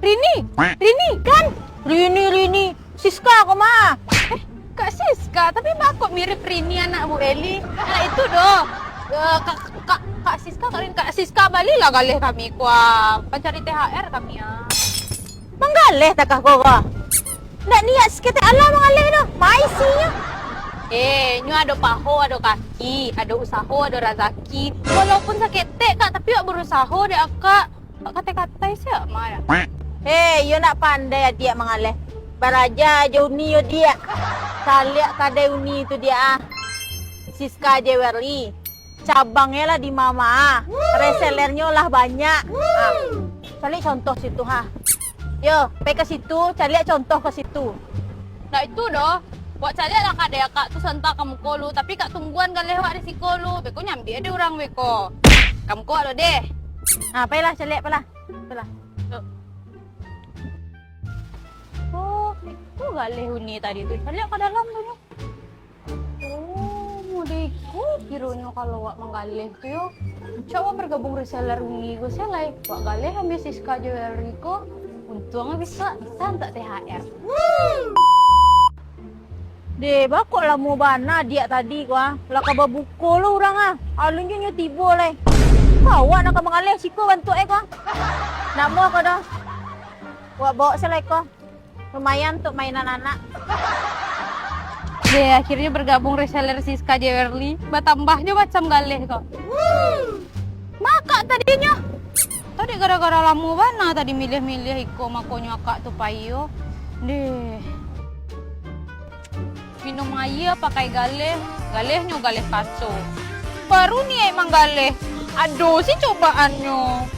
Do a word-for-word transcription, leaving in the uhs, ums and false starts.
Rini, Rini, kan? Rini, Rini. Siska ko mah. Eh, Kak Siska, tapi baa kok mirip Rini anak Bu Eli? Anak itu doh. Eh, Kak, Kak, Kak Siska, Kak Rini, Kak Siska balilah galeh kami ko ah. Pancari T H R kami ah. Manggaleh takah ko ko? Ndak niat saketek alah manggaleh tu. Mai sinyo. Eh, nyo ado paho, ado kaki, ado usaho, ado razaki. Walaupun saketek, Kak, tapi awak barusaho dek akak. Kak katai-katai siak mah. Hei, yo ndak pandai adiak manggaleh. Baraja jo uni yo diak. Caliak kadai uni tu diak ah. Siska Jewelry. Cabangnyo lah di ma-ma ah. Resellernyo lah banyak. Ah, caliak contoh situ ha. Yo, pai ka situ, caliak contoh ka situ. Ndak itu doh. Wak caliak lah kadai akak tu santa ka muko lu, tapi kak tungguan galeh wak di siko lu. Beko nyambiak dek urang beko. Ka muko wak lo deh. Nah, pailah caliak, pailah. Pailah. Oh, itu galeh uni tadi tu. Caliak ka dalam tu nyo. Oh, model iko kironyo kalau wak manggaleh tu yo. Rancak wak bergabung reseller uni ko se lai. Wak galeh ambiak Siska Jewelry ko. Untuang bisa, bisa antak T H R. Deh, baa kok lamo bana diak tadi ko ah. Lah ka babuko lo urang ah. Alun jo nyo tibo lai. Kok awak nan ka manggaleh siko bantuak e ko ah. Ndak amuah ko doh. Wak baok se lai ko. Lumayan untuak mainan anak. Deh, akhirnyo bergabung reseller Siska Jewelry. Batambah jo macam galeh ko. Makak tadinyo. Tadi gara-gara lamo bana tadi miliah-miliah iko, makonyo akak tu pai yo. Deh. Minum aia pakai galeh, galehnyo galeh kaso. Baru niaik manggaleh, ado se cobaannyo.